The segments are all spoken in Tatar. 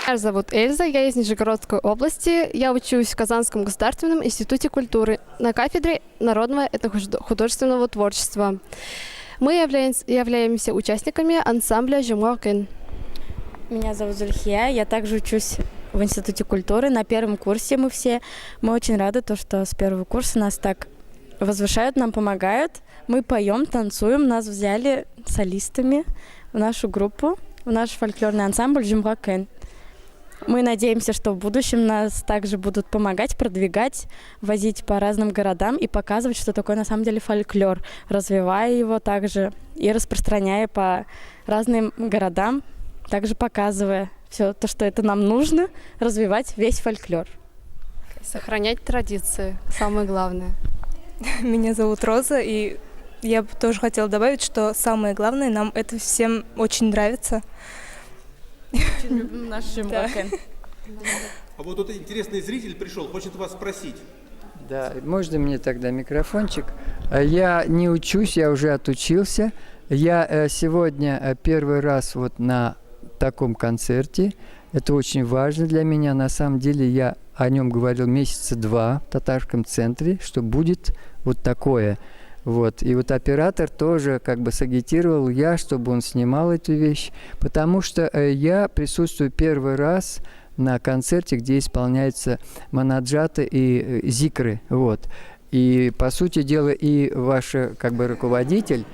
Меня зовут Эльза, я из Нижегородской области. Я учусь в Казанском государственном институте культуры на кафедре народного этнохудожественного творчества. Мы являемся участниками ансамбля «Җомга көн». Меня зовут Зульхия, я также учусь в Институте культуры. На первом курсе мы все. Мы очень рады, то, что с первого курса нас так возвышают, нам помогают. Мы поем, танцуем, нас взяли солистами в нашу группу, в наш фольклорный ансамбль «Җомга көн». Мы надеемся, что в будущем нас также будут помогать, продвигать, возить по разным городам и показывать, что такое на самом деле фольклор, развивая его также и распространяя по разным городам, также показывая все то, что это нам нужно, развивать весь фольклор. Сохранять традиции, самое главное. Меня зовут Роза, и я бы тоже хотела добавить, что самое главное, нам это всем очень нравится. Очень любим наш Да. А вот тут интересный зритель пришел, хочет вас спросить. Да, можно мне тогда микрофончик? Я не учусь, я уже отучился. Я сегодня первый раз вот на таком концерте. Это очень важно для меня. На самом деле я о нем говорил месяца два в татарском центре, что будет вот такое. Вот. И вот оператор тоже как бы сагитировал я, чтобы он снимал эту вещь, потому что я присутствую первый раз на концерте, где исполняются монаджаты и зикры. Вот. И, по сути дела, и ваш как бы руководитель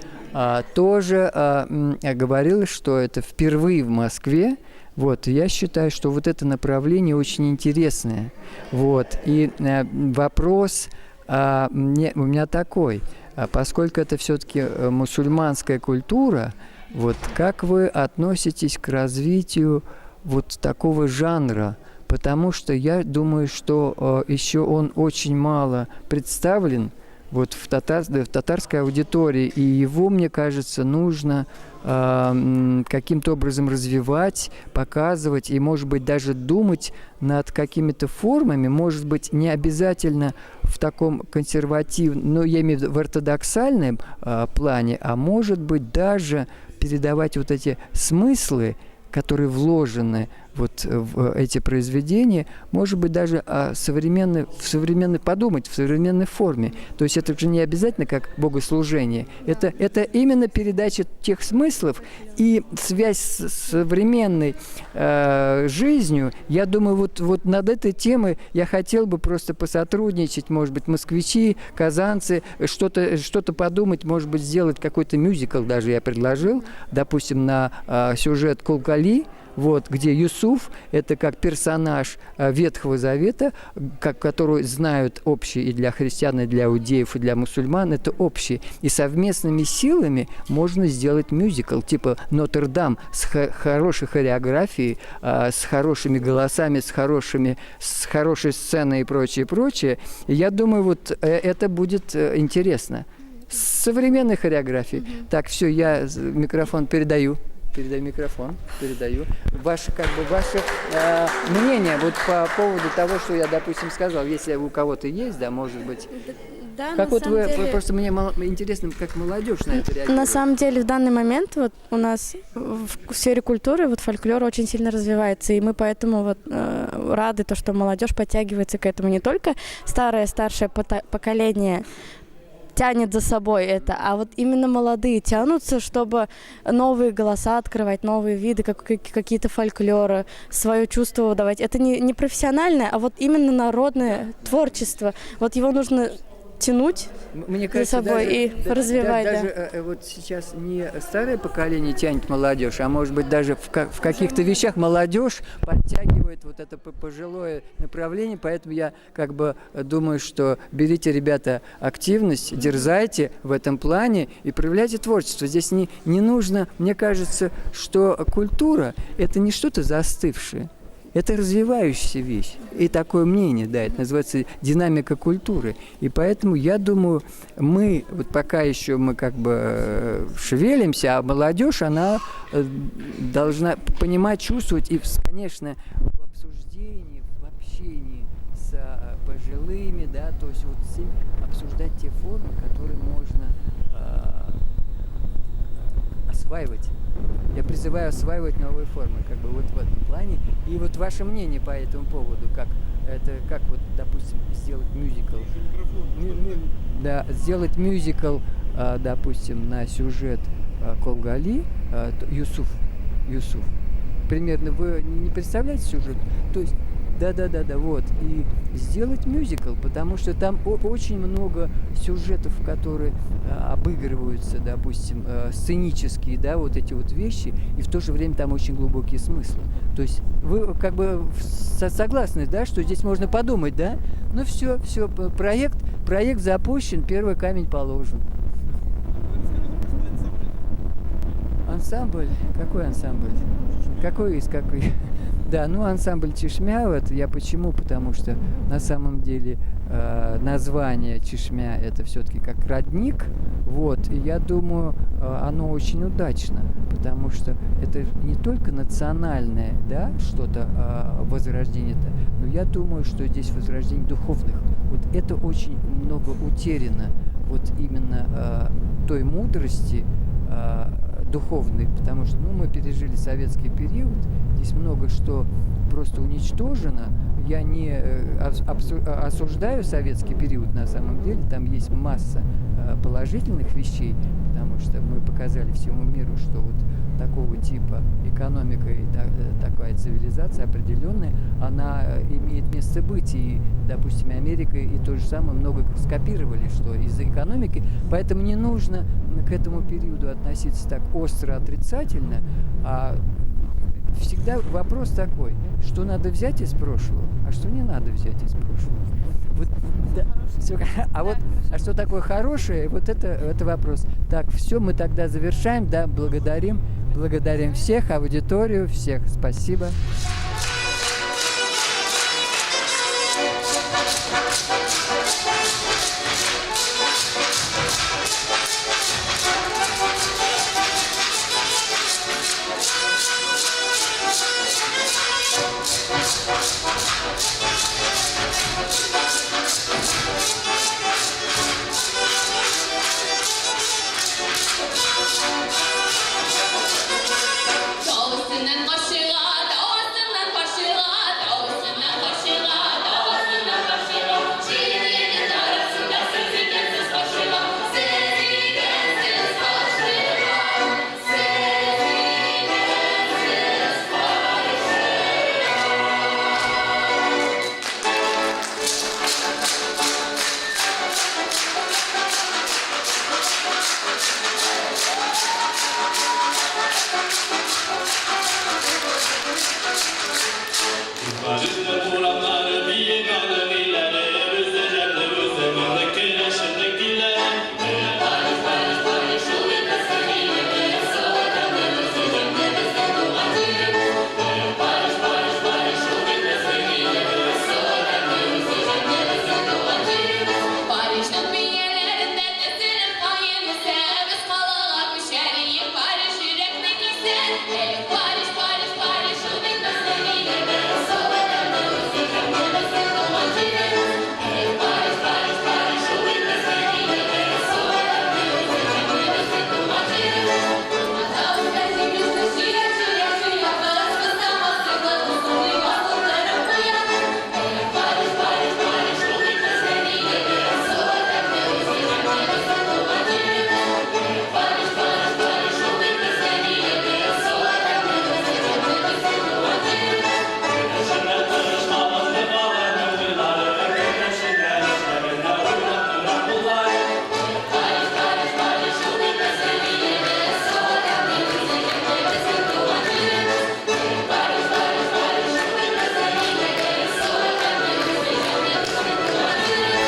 тоже говорил, что это впервые в Москве. Вот, я считаю, что вот это направление очень интересное. Вот, и вопрос у меня такой. Поскольку это все-таки мусульманская культура, вот как вы относитесь к развитию вот такого жанра? Потому что я думаю, что еще он очень мало представлен вот в татарской аудитории, и его, мне кажется, нужно каким-то образом развивать, показывать и, может быть, даже думать над какими-то формами, может быть, не обязательно в таком консервативном, ну, я имею в виду в ортодоксальном плане, а может быть, даже передавать вот эти смыслы, которые вложены вот в эти произведения, может быть, даже в современной, подумать, в современной форме. То есть это же не обязательно как богослужение. Это именно передача тех смыслов и связь с современной жизнью. Я думаю, вот над этой темой я хотел бы просто посотрудничать, может быть, москвичи, казанцы, что-то подумать, может быть, сделать какой-то мюзикл даже я предложил, допустим, на сюжет Кол Гали, вот, где Юсуф, это как персонаж Ветхого Завета, который знают общий и для христиан, и для иудеев, и для мусульман, это общий. И совместными силами можно сделать мюзикл, типа Нотр-Дам, с хорошей хореографией, с хорошими голосами, с хорошей сценой и прочее, прочее. И я думаю, вот это будет интересно. С современной хореографией. Так, все, я микрофон передаю. Передаю микрофон, передаю. Ваше, как бы, ваше мнение вот по поводу того, что я, допустим, сказал, если у кого-то есть, да, может быть. Да, как на вот самом вы, деле просто мне интересно, как молодежь на это реагирует. На самом деле в данный момент вот у нас в сфере культуры вот фольклор очень сильно развивается, и мы поэтому вот рады, то, что молодежь подтягивается к этому. Не только старое, старшее поколение тянет за собой это, а вот именно молодые тянутся, чтобы новые голоса открывать, новые виды, какие-то фольклоры, свое чувство выдавать. Это не профессиональное, а вот именно народное творчество. Вот его нужно тянуть Мне за кажется, собой даже, и развивать, да. Даже вот сейчас не старое поколение тянет молодежь, а может быть даже в каких-то вещах молодежь подтягивает вот это пожилое направление, поэтому я как бы думаю, что берите, ребята, активность, дерзайте в этом плане и проявляйте творчество. Здесь не нужно, мне кажется, что культура — это не что-то застывшее. Это развивающаяся вещь. И такое мнение, да, это называется динамика культуры. И поэтому, я думаю, мы, вот пока еще мы как бы шевелимся, а молодежь, она должна понимать, чувствовать и, конечно, в обсуждении, в общении с пожилыми, да, то есть вот с ними обсуждать те формы, которые можно осваивать. Я призываю осваивать новые формы, как бы вот в этом плане. И вот ваше мнение по этому поводу, как это, как вот, допустим, сделать мюзикл. Да, сделать мюзикл, допустим, на сюжет Кол Гали, Юсуф, Юсуф. Примерно вы не представляете сюжет? То есть, да-да-да-да, вот. И сделать мюзикл, потому что там очень много сюжетов, которые обыгрываются, допустим, сценические, да, вот эти вот вещи, и в то же время там очень глубокие смыслы. То есть вы как бы согласны, да, что здесь можно подумать, да? Ну все, все, проект запущен, первый камень положен. Ансамбль? Какой ансамбль? Какой из какой? Да, ну ансамбль Чишмя, вот я почему? Потому что на самом деле название Чишмя это все-таки как родник, вот, и я думаю, оно очень удачно, потому что это не только национальное, да, что-то возрождение, но я думаю, что здесь возрождение духовных. Вот это очень много утеряно, вот именно той мудрости духовной, потому что, ну, мы пережили советский период, здесь много что просто уничтожено. Я не осуждаю советский период на самом деле, там есть масса положительных вещей, потому что мы показали всему миру, что вот такого типа экономика и такая цивилизация определенная, она имеет место быть. И, допустим, Америка и то же самое много скопировали, что из-за экономики. Поэтому не нужно к этому периоду относиться так остро отрицательно, а всегда вопрос такой, что надо взять из прошлого, а что не надо взять из прошлого. Вот, да, всё, а вот, а что такое хорошее, вот это вопрос. Так, все, мы тогда завершаем, да, благодарим всех, аудиторию, всех, спасибо. Тау өстеннән карчыга, тау астыннан карчыга, тау өстеннән карчыга, тау астыннан карчыга. Җиде егет арасында сез икәнсез карчыга, сез икәнсез карчыга, сез икәнсез карчыга. Парижның урамнары биек аның илләре, Үзәҗәмне үземне керәшеннең дилләре. Париж, Париж, Париж, ул бит безнең илебез, Ватаныбыз, үземне безнең туган җиребез. Париж, Париж, Париж, ул бит безнең илебез, Ватаныбыз, үземне безнең туган җиребез. Парижның бияләрендә тезелеп каен үсә, без калага күчәр идек, Париж йөрәкне кисә. Эй, Париж, Париж, Париж, ул бит безнең илебез, Ватаныбыз, үземне безнең туган җиребез. Эй, Париж, Париж, Париж, ул бит безнең илебез, Ватаныбыз, үземне безнең туган җиребез. Ата җиләк, җиләк җыябыз, без намазлыклы узын асылдырып куябыз. Эй, Париж, Париж, Париж, ул бит безнең илебез, Ватаныбыз, үземне безнең туган җиребез. Эй, Париж, Париж, Париж, ул бит безнең илебез, Ватаныбыз, үземне безнең туган җиребез. Керәшеннәр тырышмабыз дип аларның уйлары, Керәшеннәр эшләрендә уйнап тора куллары. Париж, Париж, Париж, ул бит безнең илебез, Ватаныбыз, үземне безнең туган җиребез. Эй, Париж, Париж, Париж, ул бит безнең илебез, Ватаныбыз, үземне безнең туган җиребез.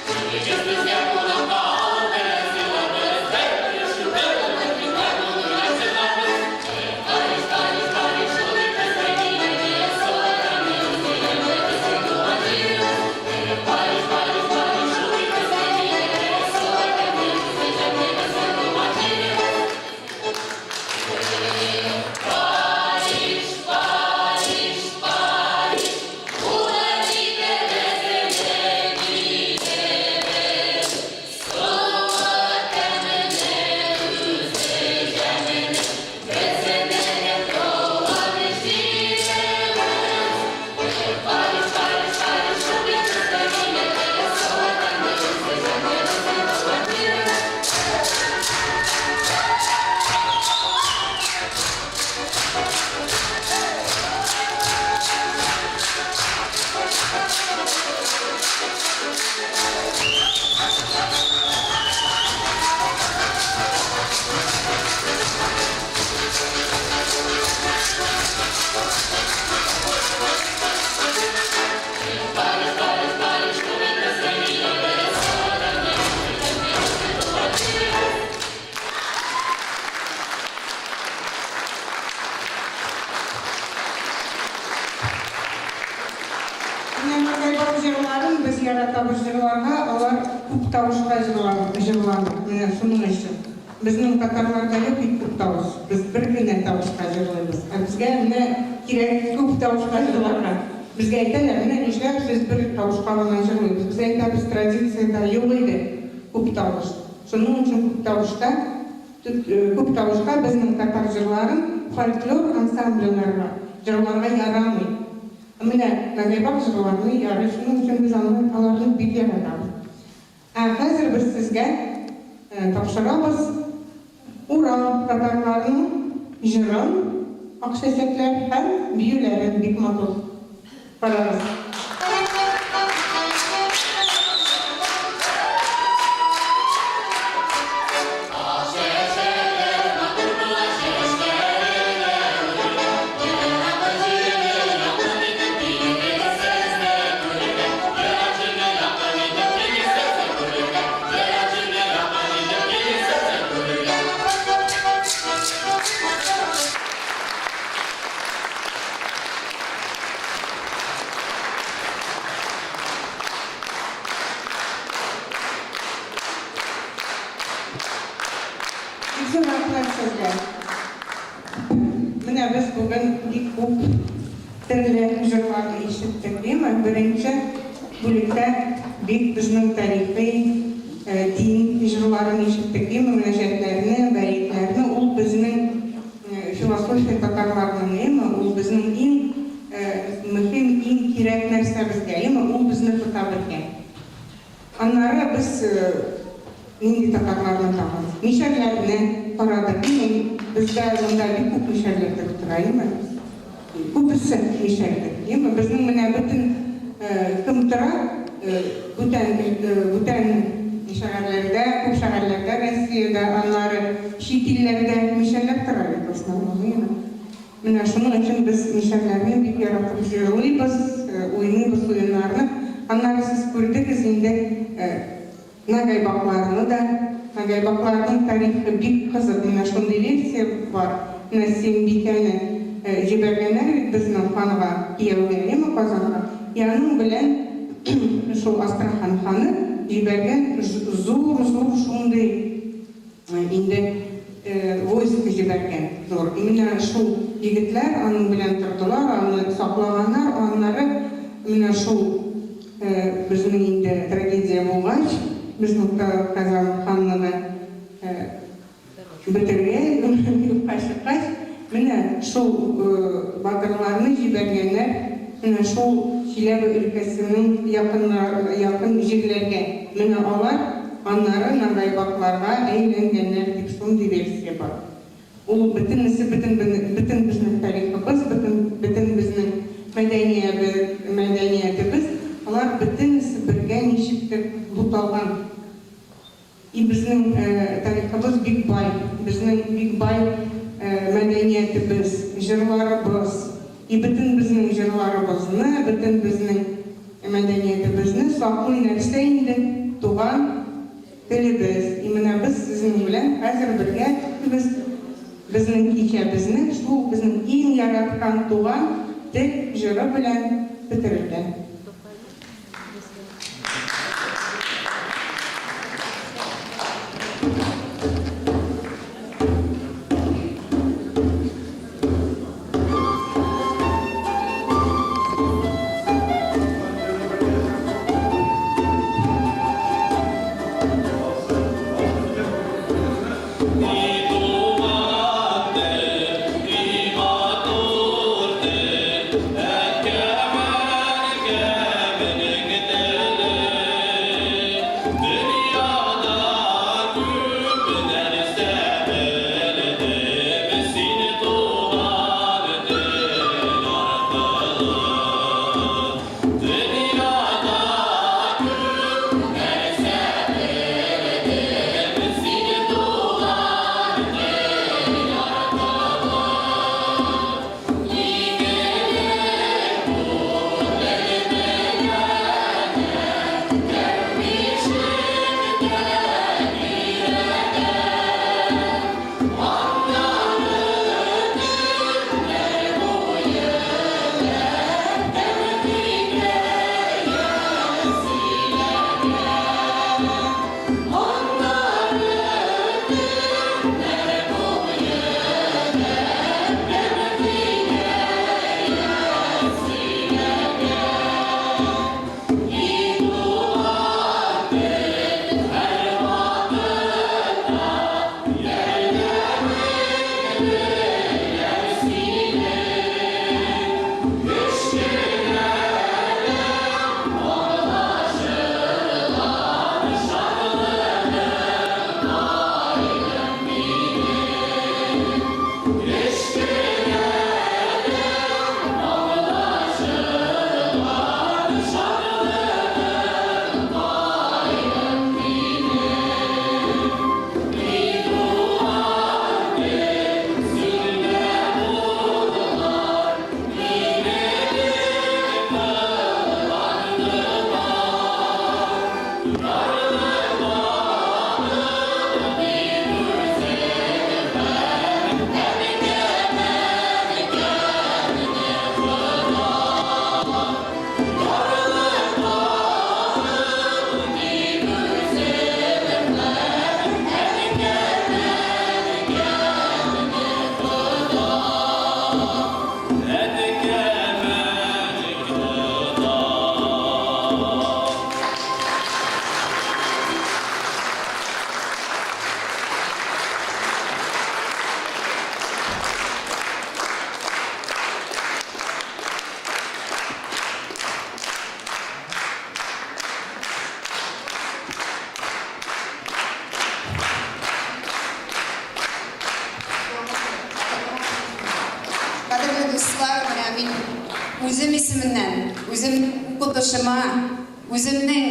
Килегез безгә кунакка, алып белән сыйларбыз. Һәй, керәшеннәр, уйнап чыгабыз. Париж, Париж, Париж, ул бит безнең илебез, Ватаныбыз, үземне безнең туган җиребез. Эй, Париж, Париж, Париж, ул бит безнең илебез, Ватаныбыз, үземне безнең туган җиребез. Нагайбак җырларын без яратабыз җырларга, алар күп тавышка җырлана. Менә шуның өчен. Безнең татарларда юк бит күп тавыш. Без бер генә тавышка җырлыйбыз. Ә безгә менә кирәк күп тавышка җырларга. Безгә әйтәләр, менә нишләп сез бер тавышка гына җырлыйбыз. Без әйтәбез, традициядә юк иде күп тавыш. Шуның өчен күп тавышта, күп тавышка безнең татар җырларын фольклор ансамбльләргә җырларга ярамый. Ә менә нагайбак җырларны ярый, шуның өчен без аны, аларны бик яратабыз. Ә хәзер без сезгә тапшырабыз Урал татарларының җырын, Ак чәчәкләр һәм биюләрен бик матур. Карагыз. Ак чәчәкләр матур була чәчкәләре дә үрелгән. Ерак җирне якын итеп килегез сез дә күрергә. Ерак җирне якын итеп килегез сез дә күрергә. Ерак җирне якын итеп килегез сез дә күрергә. Бик зур рәхмәт сезгә. Менә без бүген бик күп төрле җырларны ишеттек, димме? Беренче бүлектә бик безнең тарихи дин җырларын ишеттек, димме? Мөнәҗәтләрне, бәетләрне. Ул безнең философия татарларның, димме? Ул безнең иң мөһим, иң кирәк нәрсә безгә, димме? Ул безне тота бергә. Аннары без нинди татарларны тагын? Мишәрләрне карадык. Иң бездә монда бик күп мишәрләр дә утыра, әйеме? Күбесе мишәрдер, әйеме? Безнең менә бөтен кем тора, бүтән бүтән шәһәрләрдә, күп шәһәрләрдә Россиядә, аннары чит илләрдә мишәрләр тора бит в основном, әйеме? Менә шуның өчен без мишәрләрне бик яратып җырлыйбыз, уйныйбыз уеннарны. Аннары сез күрдегез инде нагайбакларны да. Нагайбакларның тарихы бик кызык. Менә шундый версия бар. Менә Сөембикәне җибәргәннәр бит безнең ханга кияүгә, яме Казанга. И аның белән шул Астрахань ханы җибәргән зур-зур шундый Инде войско җибәргән зур. И менә шул егетләр аның белән тордылар, аны саклаганнар. Аннары менә шул безнең инде трагедия булгач, безнең Казан ханлыгы бетергән, юкка чыккач, менә шул батырларны җибәргәннәр менә шул Чиләбе өлкәсенең якын җирләргә. Менә алар Аннары нагайбакларга әйләнгәннәр дип шундый версия бар. Ул бөтенесе бөтен бөтен безнең тарихыбыз, бөтен бөтен безнең мәдәниятебез, алар бөтенесе бергә ничектер буталган. И безнең тарихыбыз бик бай, безнең бик бай мәдәниятебез, җырларыбыз. И бөтен безнең җырларыбызны, бөтен безнең мәдәниятебезне саклый нәрсә инде туган телебез. И менә без сезнең белән хәзер бергә без безнең кичәбезне шул безнең иң яраткан туган тел җыры белән бетерергә. И туган тел, и матур тел, әткәм-әнкәмнең теле. Дөньяда күп нәрсә белдем, син туган. Кадерле дуслар, менә мин үзем исеменнән, үземнең укытучыма, үземнең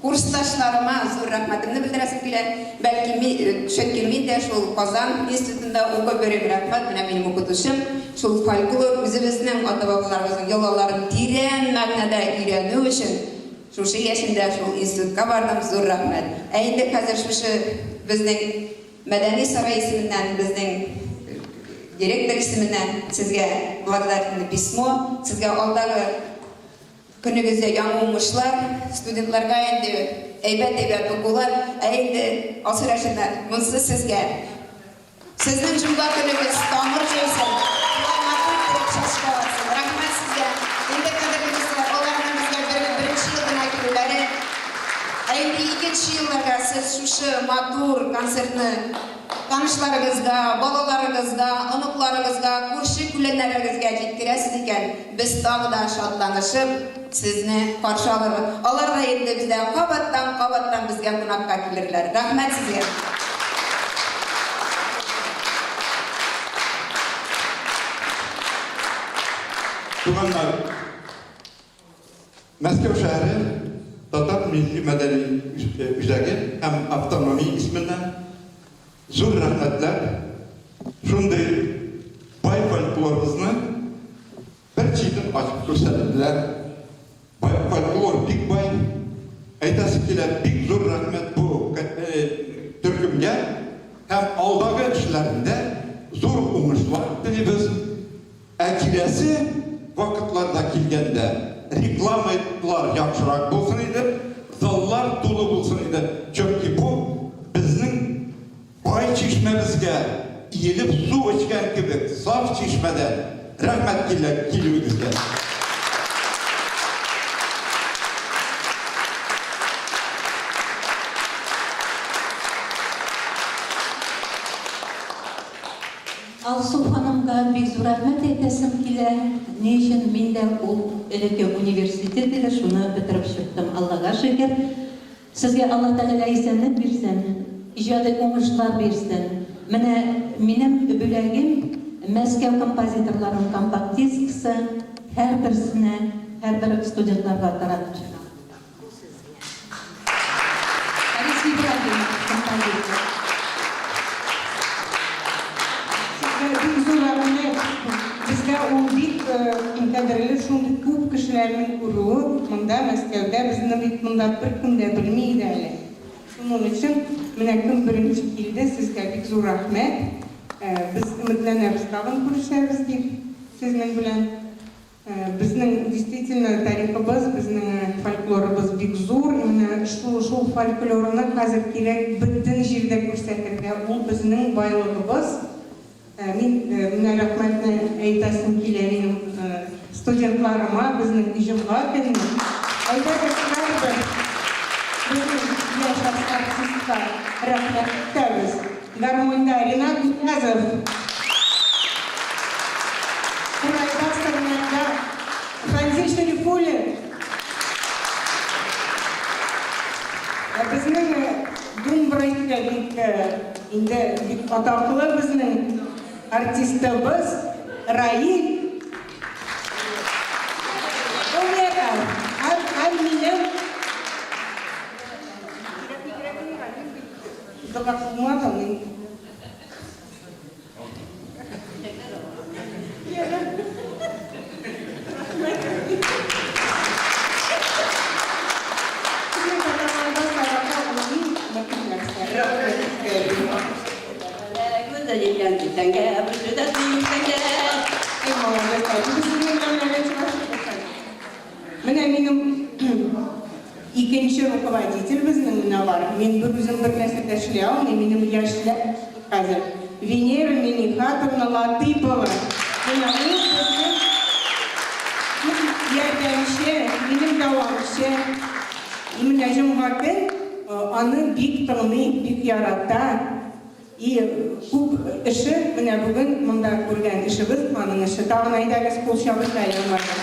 курсташларыма зур рәхмәтемне белдерәсем килә. Бәлки, ми, чөнки мин дә шул Казан институтында укып йөрим. Рәхмәт, менә минем укытучым шул фольклор, үзебезнең ата-бабаларыбызның йолаларын тирән мәгънәдә өйрәнү өчен шушы яшемдә шул институтка бардым, зур рәхмәт. Ә инде хәзер шушы безнең Мәдәни сарай исеменнән, безнең директор исеменнән сезгә благодарительный письмо, сезгә алдагы көнегездә яңа уңышлар, студентларга инде әйбәт-әйбәт укулар, ә инде Алсу Рәшитовна, монсы сезгә. Сезнең җомга көнегез тамыр җәйсен, шулай матур иттереп чәчкә атсын. Рәхмәт сезгә. Инде, кадерле дуслар, аларның безгә беренче ел гына килүләре. Ә инде икенче елларга сез шушы матур концертны танышларыгызга, балаларыгызга, оныкларыгызга, күрше-күләннәрегезгә җиткерәсез икән, без тагы да шатланышып сезне каршы алырбыз. Алар да инде бездә кабаттан-кабаттан безгә кунакка килерләр. Рәхмәт сезгә! Туганнар! Мәскәү шәһәре татар милли-мәдәни үзәге һәм автономия исеменнән зур рәхмәтләр шундый бай фольклорыбызны бер читен ачып күрсәттеләр. Бай фольклор бик бай. Әйтәсе килә, бик зур рәхмәт бу төркемгә һәм алдагы эшләрендә зур уңышлар телибез. Ә киләсе вакытларда килгәндә рекламалар яхшырак булсын иде, заллар тулы булсын иде, чөнки бу безнең бай чишмәбезгә иелеп су эчкән кебек саф чишмәдән. Рәхмәт килүегезгә. Алсу ханымга бик зур рәхмәт әйтәсем килә, ни өчен мин дә ул элекке университет иде, шуны бетереп чыктым, Аллага шөкер. Сезгә Алла Тәгалә исәнлек бирсен, иҗади уңышлар бирсен. Менә минем бүләгем, Мәскәү композиторларының компакт-дискысы, һәрберсенә, һәрбер студентларга таратып чыгам. Бу сезгә. Харис Ибраһимов, композитор. Сезгә бик зур рәхмәт. Безгә ул бик кадерле, шундый күп кешеләрнең күрүе монда, Мәскәүдә. Безне бит монда беркем дә белми иде әле. Шуның өчен менә кем беренче килде, сезгә бик зур рәхмәт. Без өметләнәбез тагын күрешәбез дип сезнең белән. Безнең действительно тарихыбыз, безнең фольклорыбыз бик зур. И менә шул шул фольклорны хәзер кирәк бөтен җирдә күрсәтергә. Ул безнең байлыгыбыз. Мин менә рәхмәтне әйтәсем килә минем студентларыма, безнең җомга көнне. Әйдәгез һәрбер безнең яшь артистка рәхмәт әйтәбез. Гармунда Ринат Ниязов. Курайда, сырнайда Фәнзил Шәрифуллин. Ә безнең думбра итә бик инде бик атаклы безнең артистыбыз Раил Умеров һәм һәм минем Дога кылмадым мин. Менә минем Икенче руководитель безнең менә бар. Мин бер үзем бер нәрсә дә эшли алмыйм, минем яшьләр хәзер. Венера Минихатовна Латыйпова. Менә ул безнең ярдәмче, минем дәвамчы. И менә җомга көн аны бик тыңлый, бик ярата. И күп эше, менә бүген монда күргән эшебез, аның эше. Тагын әйдәгез кул чабыйк әле аңарга.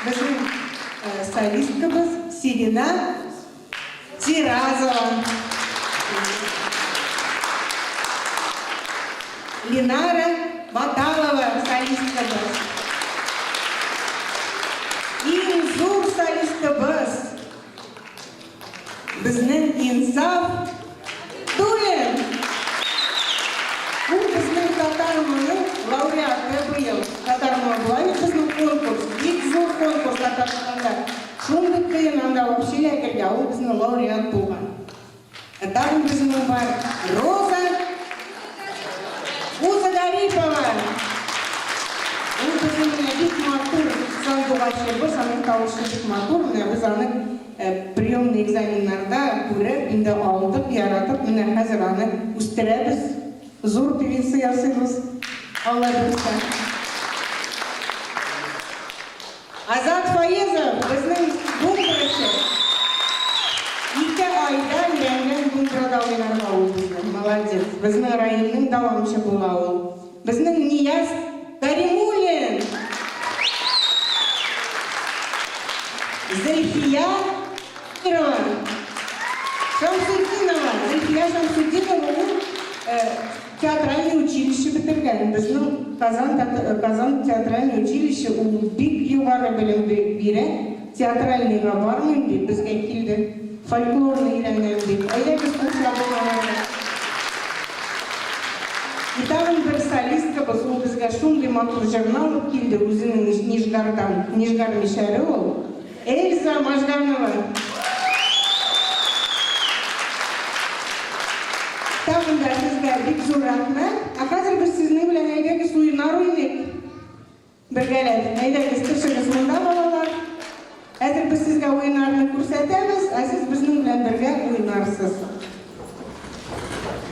Безнең солисткабыз Сирина Тиразова. Ленара Баталова солисткабыз. Иң зур солисткабыз. Безнең Инсаф Тулин! Ул безнең Татар моңы лауреаты быел. Татар моңы була бит безнең конкурс, бик зур конкурс Татарстанда. Шундый кыен анда вообще эләгергә, ул безнең лауреат булган. Ә тагын безнең бар Роза Уза Гарипова! Ул безнең менә бик матур сандугачыбыз, аның тавышы бик матур, менә без аны приемный экзаменнарда күреп, инде алдык, яратып, менә хәзер аны үстерәбез, зур певица ясыйбыз, Алла бирсә. Азат Фаезов, безнең думбрачы. Ике айда өйрәнгән думбрада уйнарга ул безнең, молодец. Безнең районның дәвамчы була ул. Безнең Нияз Каримуллин! Зөлфия Кирова. Шамсутдинова. Зөлфия Шамсутдинова ул театральный училище бетергән. Безнең Казан Казан театральный училище ул бик югары белем бирә. Театральныйга бармыйм дип безгә килде. Фольклорны өйрәнәм дип. Әйдәгез кул чабып алырга. И тагын бер солисткабыз, ул безгә шундый матур җырны алып килде үзенең Нижгардан. Нижгар мишәре ул. Эльза Можганова. Тагын да сезгә бик зур рәхмәт. Ә хәзер без сезнең белән әйдәгез уеннар уйныйк. Бергәләп. Әйдәгез, төшегез монда, балалар. Хәзер без сезгә уеннарны күрсәтәбез, ә сез безнең белән бергә уйнарсыз.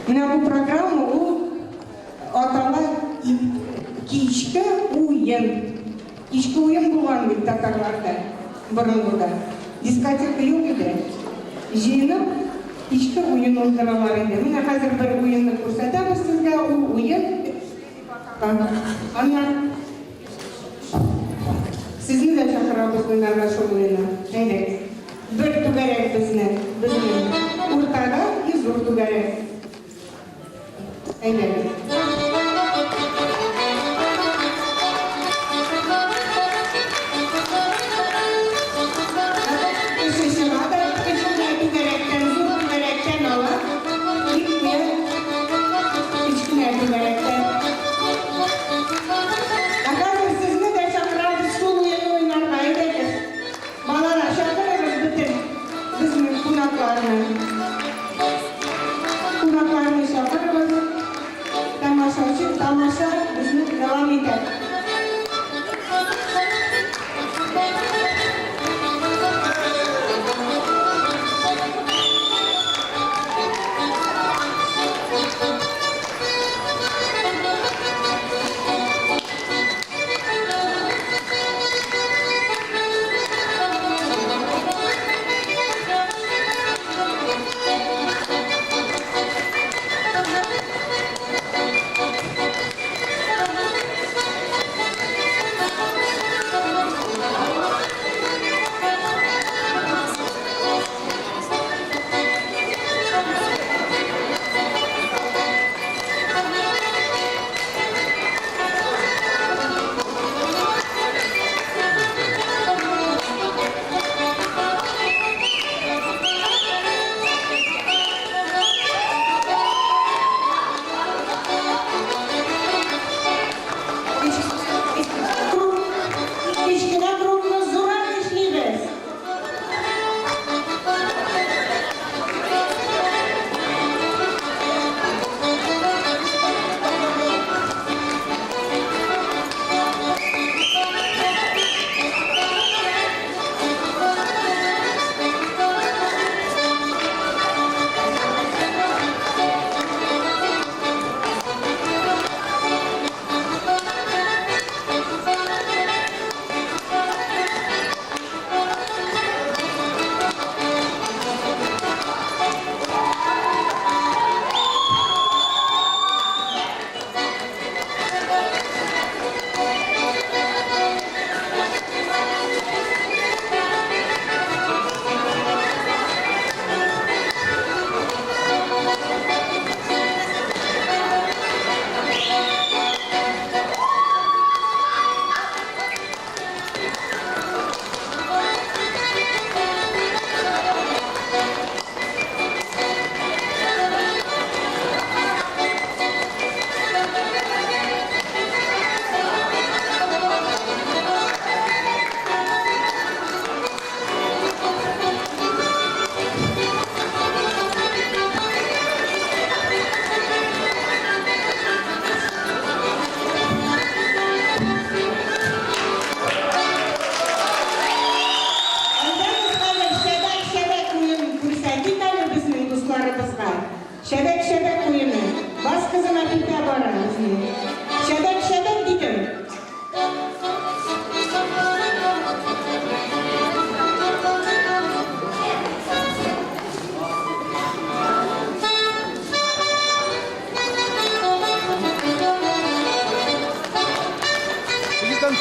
Менә бу программа ул атала Кичке уен. Кичке уен булган бит татарларда борынгыда. Дискотека юк иде. Җыенып кичке уен уздыралар иде. Менә хәзер бер уенны күрсәтәбез сезгә. Ул уен дип атала. Аннан сезне дә чакырабыз уйнарга шул уенны. Әйдәгез. Бер түгәрәк безне, безнең уртада и зур түгәрәк. Әйдәгез. Кеше чыга да, кечкенә түгәрәктән, зур түгәрәктән ала, и куя кечкенә түгәрәктә. Ә хәзер сезне дә чакырабыз шул уенны уйнарга, әйдәгез. Балалар, чакырыгыз бөтен безнең кунакларны. Кунакларны чакырыгыз. Тамашачы, тамаша безнең дәвам итә.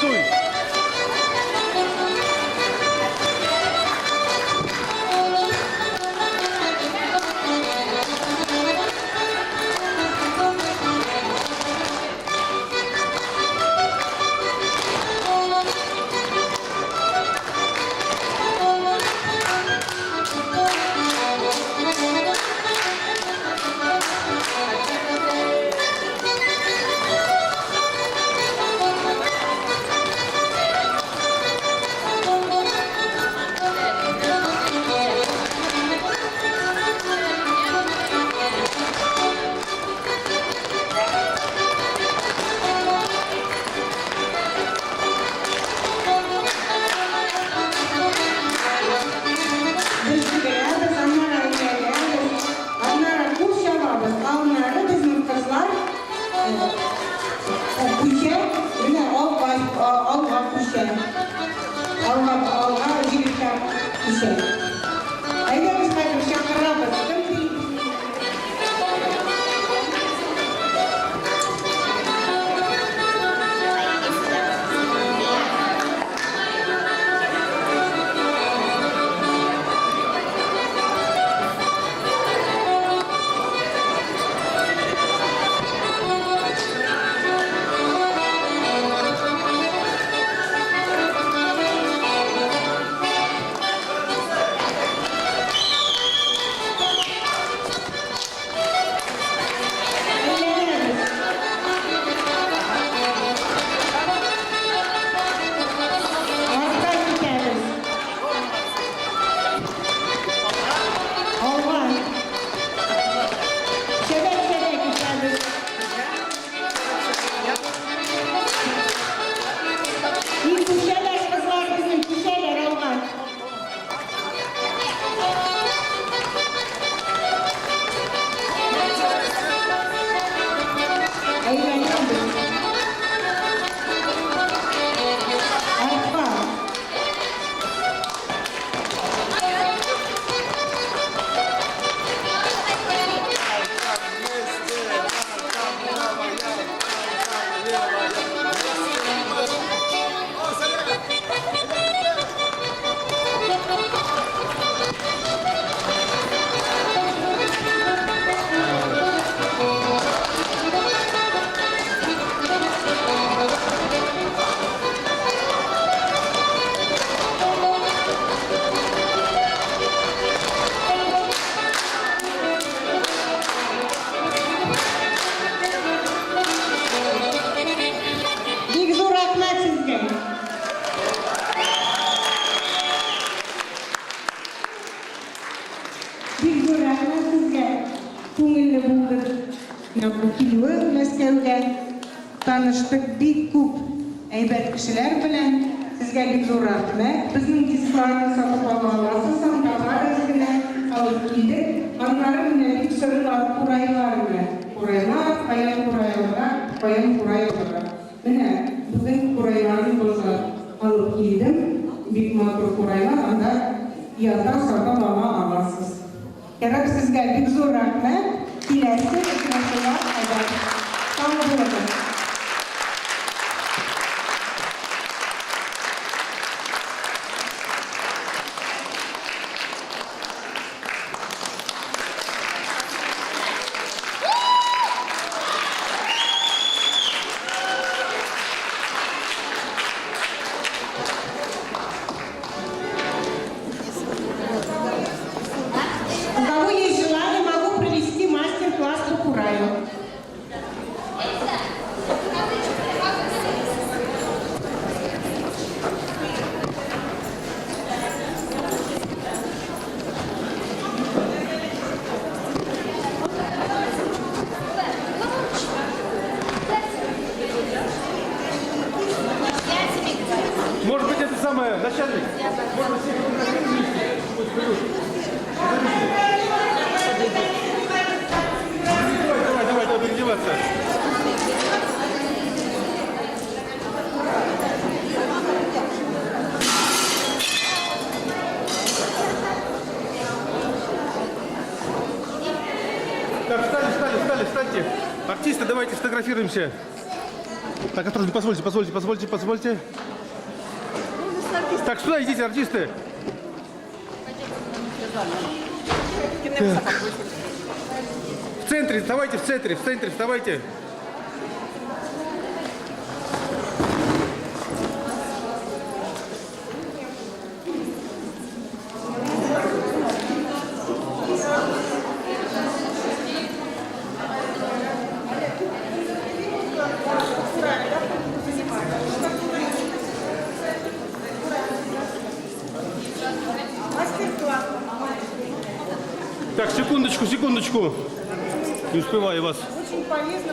Сабантуй! Без йөгерәбез, аннары әйләнәбез, аннары кул чабабыз, аннары безнең кызлар күчә, менә алга, алга күчә. Алга, алга җегетләр күчә. Әйдәгез хәзер чакырабыз. Кем Әйләнәбез. Артка китәбез. Алга. Чәбәк-чәбәк китәбез. И күчәләр кызлар безнең, күчәләр алга. Әйләнәбез. Артка. Бик зур рәхмәт сезгә. Бик зур рәхмәт сезгә. Күңелле булды. Менә бу килүе Мәскәүгә таныштык бик күп әйбәт кешеләр белән. Сезгә бик зур рәхмәт. Безнең дискларны сатып ала аласыз, анда бар генә алып килдек. Аннары менә бик сорыйлар курайлар менә. Курайлар, каян курай алырга, каян курай алырга. Менә бүген курайларны боза алып килдем. Бик матур курайлар, анда язда сатып ала аласыз. Ярар, сезгә бик зур рәхмәт. Киләсе очрашуга кадәр. Сау булыгыз. У кого есть желание, могу провести мастер-класс по кураю. Может быть, это самое, начальник? Может быть, всех фотографируем вместе? Пусть придут. Давай, давай, давай, давай, переодеваться. Так, встали, встали, встали, встаньте. Артисты, давайте сфотографируемся. Так, осторожно, позвольте, позвольте, позвольте, позвольте. Так, сюда идите, артисты. Так. В центре, вставайте, в центре, вставайте. Так, секундочку, секундочку. Не успеваю вас. Очень полезно.